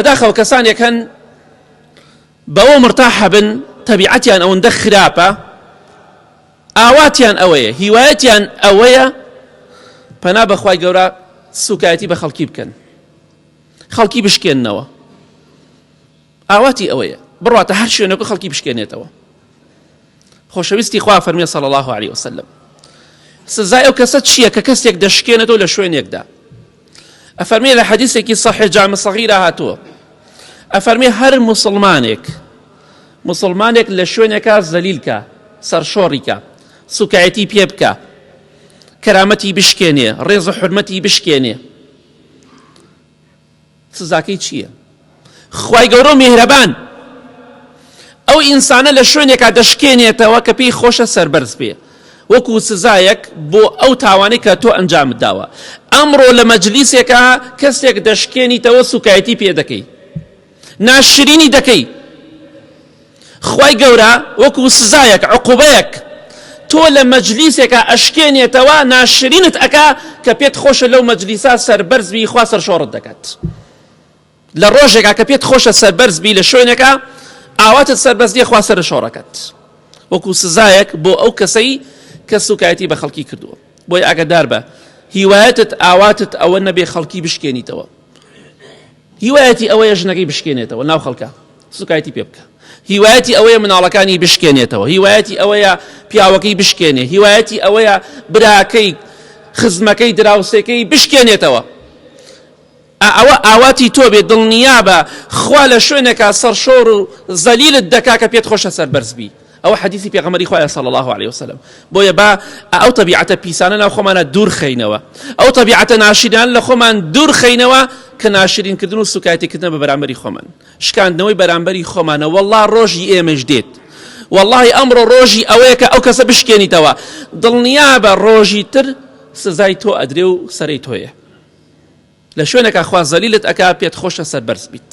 بەداخەوە کەسانێک هەن بەوە مرتاحە بن تەبیعەتیان ئەوەندە خراپە ئاواتیان ئەوەیە هیوایەتیان ئەوەیە پەنا بەخوای گەورە سوکایەتی بە خەڵکی بکەن خەڵکی بشکێننەوە ئاواتی ئەوەیە بڕاتە هەر شوێنەکە خەڵکی بشکێنێتەوە خۆشەویستی خوا فەرمی صلی الله عليه وسلم سزای ئەو کەسە چییە کە کەسێک دەشکێنێتەوە لە شوێنێکدا ئەفەرمێ لە حەدیسێکی صحیح جامع صغیرا هاتووە ئەفەرمێ هەر موسڵمانێک موسڵمانێک لە شوێنێکا زەلیلکە سەرشۆڕیکە سوکایەتی پێ بکە کەرامەتی بشکێنێ ڕێز و حرمەتی بشکێنێ سزاکەی چییە؟ خوای گەورە و میهرەبان ئەو ئینسانە لە شوێنێکا دەشکێنێتەوە کە پێی خۆشە سەربەرز بێ وەکو سزایەک بۆ ئەو تاوانەی کە تۆ ئەنجامت داوە ئەمڕۆ لە مەجلیسێکا کەسێک دەشکێنیتەوە سوکایەتی پێ دەکەی ناشرینی دەکەی خوای گەورە وەکو سزایەک عقوبەیەک تۆ لە مەجلیسێکا ئەشکێنێتەوە ناشرینت ئەکا کە پێت خۆشە لەو مەجلیسا سەربەرز بی خوا سەرشۆڕت دەکات لە ڕۆژێکا کە پێت خۆشە سەربەرز بی لە شوێنێکا ئاواتت سەربەرز نییە خوا سەرشۆڕەکەت وەکو سزایەک بۆ ئەو کەسەی کە سوکایەتی بە خەڵکی کردووە بۆی ئاگدار بە هیوایەتت ئاواتت ئەوە نەبێ خەڵکی بشکێنیتەوە هیوایەتی ئەوەیە ژنەکەی بشکێنێتەوە ناو خەڵکە سوکایەتی پێ بکە هیوایەتی ئەوەیە مناڵەکانی بشکێنێتەوە هیوایەتی ئەوەیە پیاوەکەی بشکێنێ هیوایەتی ئەوەیە براکەی خزمەکەی دراوسێکەی بشکێنێتەوە ئەوە ئاواتی تۆ بێ دڵنیابە خوا لە شوێنێکا سەرشۆر و زەلیلت دەکا کە پێت خۆشە سەربەرز بی ئەوە حەدیسی پێغەمبەری خوایە صلی الله علیه وسلم بۆیە با ئەو تەبیعەتە پیسانە ناو خۆمانە دوور خەینەوە ئەو تەبیعەتە ناشرینان لە خۆمان دوور خەینەوە کە ناشرینکردن و سوکایەتیکردنە بە بەرامبەری خۆمان شکاندنەوەی بەرامبەری خۆمانە والله ڕۆژی ئێمەش دێت واللهی ئەمڕۆ ڕۆژی ئەوەیە کە ئەو کەسە بشکێنیتەوە دڵنیابە ڕۆژی تر سزای تۆ ئەدرێ و سەرەی تۆیە لە شوێنێکا خوا زەلیلت ئەکا پێت خۆشە سەربەرز بیت.